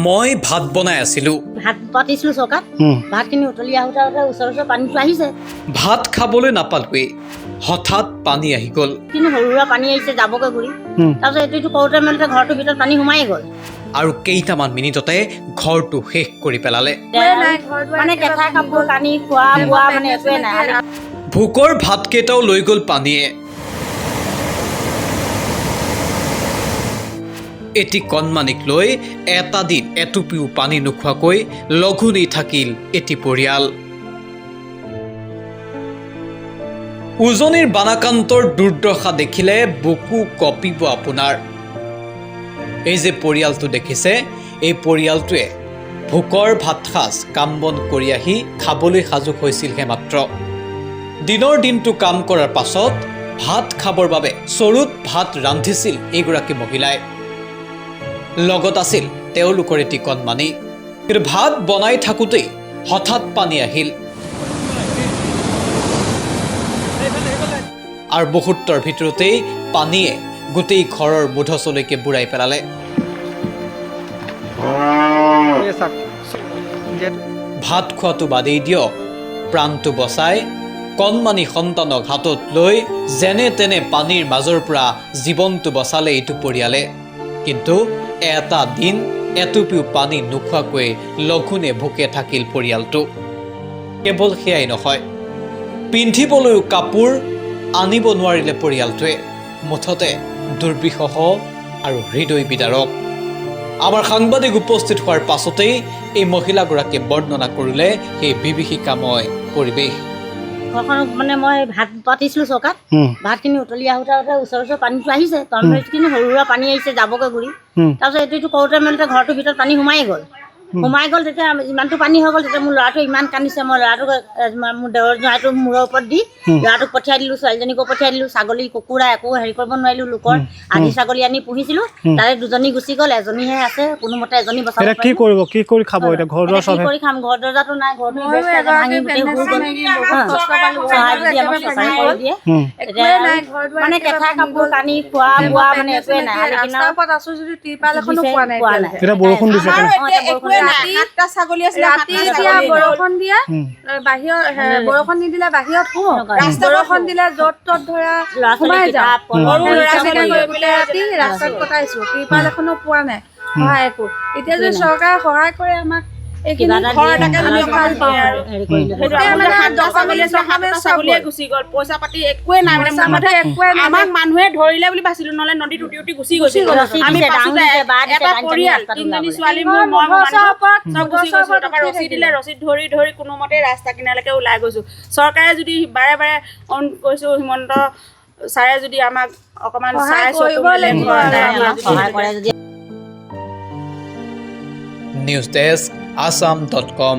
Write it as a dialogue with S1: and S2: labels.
S1: মই ভাত বনাই আছিলোঁ।
S2: ভাত পাতিছিলোঁ চৌকাত, ভাতখিনি উতলি আহোঁতে আহোঁতে ওচৰ ওচৰ পানীটো আহিছে।
S1: ভাত খাবলৈ নাপালোৱেই, হঠাৎ পানী আহি গ'ল।
S2: কিন্তু সৰু সুৰা পানী আহিছে যাবগৈ ঘূৰি। তাৰপিছত এইটো এইটো কৰোঁতে মেলোতে ঘৰটোৰ ভিতৰত পানী সোমাই গ'ল।
S1: আৰু কেইটামান মিনিটতে ঘৰটো শেষ কৰি পেলালে।
S2: মানে কেঁচা কাপোৰ কানি, খোৱা বোৱা মানে একোৱে নাই।
S1: ভোকৰ ভাতকেইটাও লৈ গ'ল পানীয়ে। এটি কণমানিক লৈ এটা দিন এটুপিও পানী নোখোৱাকৈ লঘোণেই থাকিল এটি পৰিয়াল। উজনিৰ বানাক্ৰান্তৰ দুৰ্দশা দেখিলে বুকু কঁপিব আপোনাৰ। এই যে পৰিয়ালটো দেখিছে, এই পৰিয়ালটোৱে ভোকৰ ভাতসাঁজ কাম বন কৰি আহি খাবলৈ সাজু হৈছিলহে মাত্ৰ। দিনৰ দিনটো কাম কৰাৰ পাছত ভাত খাবৰ বাবে চৰুত ভাত ৰান্ধিছিল এইগৰাকী মহিলাই। লগত আছিল তেওঁলোকৰ এটি কণমানি। কিন্তু ভাত বনাই থাকোঁতেই হঠাৎ পানী আহিল আৰু মুহূৰ্তৰ ভিতৰতেই পানীয়ে গোটেই ঘৰৰ মুধচলৈকে বুৰাই পেলালে। ভাত খোৱাটো বাদেই দিয়ক, প্ৰাণটো বচাই কণমানি সন্তানক হাতত লৈ যেনে তেনে পানীৰ মাজৰ পৰা জীৱনটো বচালে এইটো পৰিয়ালে। কিন্তু এটা দিন এটুপিও পানী নোখোৱাকৈ লঘোণে ভোকে থাকিল পৰিয়ালটো। কেৱল সেয়াই নহয়, পিন্ধিবলৈও কাপোৰ আনিব নোৱাৰিলে পৰিয়ালটোৱে। মুঠতে দুৰ্বিষহ আৰু হৃদয় বিদাৰক। আমাৰ সাংবাদিক উপস্থিত হোৱাৰ পাছতেই এই মহিলাগৰাকীয়ে বৰ্ণনা কৰিলে সেই বিভীষিকাময় পৰিৱেশ।
S2: ঘৰখনত মানে মই ভাত পাতিছিলোঁ চৌকাত, ভাতখিনি উতলি আহোঁতে আহোঁতে ওচৰ ওচৰ পানীটো আহিছে। কিন্তু সৰু সুৰা পানী আহিছে যাবগৈ ঘূৰি। তাৰপিছত এইটো এইটো কৰোঁতে মেলোতে ঘৰটোৰ ভিতৰত পানী সোমাই গ'ল। সোমাই গ'ল তেতিয়া ইমানটো পানী হৈ গ'ল, তেতিয়া মোৰ ল'ৰাটো ইমান কান্দিছে। মই ল'ৰাটোক, মোৰ দেওৰ জোঁৱাইটো মূৰৰ ওপৰত দি ল'ৰাটোক পঠিয়াই দিলোঁ, ছোৱালীজনীকো পঠিয়াই দিলোঁ। ছাগলী কুকুৰা একো হেৰি কৰিব নোৱাৰিলোঁ। লোকৰ আধি ছাগলী আনি পুহিছিলোঁ, তাৰে দুজনী গুচি গ'ল, এজনীহে আছে। কোনোমতে এজনী বচাব।
S3: এতিয়া কি কৰিব, কি কৰি খাব এতিয়া? ঘৰ দুৱাৰ
S2: কি
S3: চব
S2: কৰি খাম? ঘৰ দৰ্জাটো নাই, ঘৰটো ভাঙি গোটেই হৈ গ'ল। সহায় যদি আমাক চৰকাৰে কৰি দিয়ে তেতিয়া, মানে কেঁচা কাপোৰ কানি, খোৱা বোৱা মানে একোৱে নাই।
S3: এতিয়া বৰষুণ দিছে।
S4: ৰাতি এতিয়া বৰষুণ দিয়ে, বাহিৰত বৰষুণ নিদিলে বাহিৰত শুওঁ, বৰষুণ দিলে য'ত ত'ত ধৰা সোমাই যাওঁ। ৰাতি ৰাস্তাত কটাইছো, ত্ৰিপাল এখনো পোৱা নাই, সহায় একো। এতিয়া যদি চৰকাৰে সহায় কৰে আমাক,
S5: আমাক মানুহে ধৰিলে বুলি ভাবিছিলো, নহলে নদীত উটি উটি গুচি গৈছিলো। আমি এটা পৰিয়াল, তিনিজনী ছোৱালী, মোৰ, মই, চব গুচি গৈছো। তাৰপৰা ৰছী দিলে, ৰছীত ধৰি ধৰি কোনোমতে ৰাস্তা কিনাৰলৈকে ওলাই গৈছো। চৰকাৰে যদি বাৰে বাৰে অন কৈছো, হিমন্ত ছাৰে যদি আমাক অকণমান চাই
S2: সহায় কৰে যদি।
S1: News desk, Assam dot com.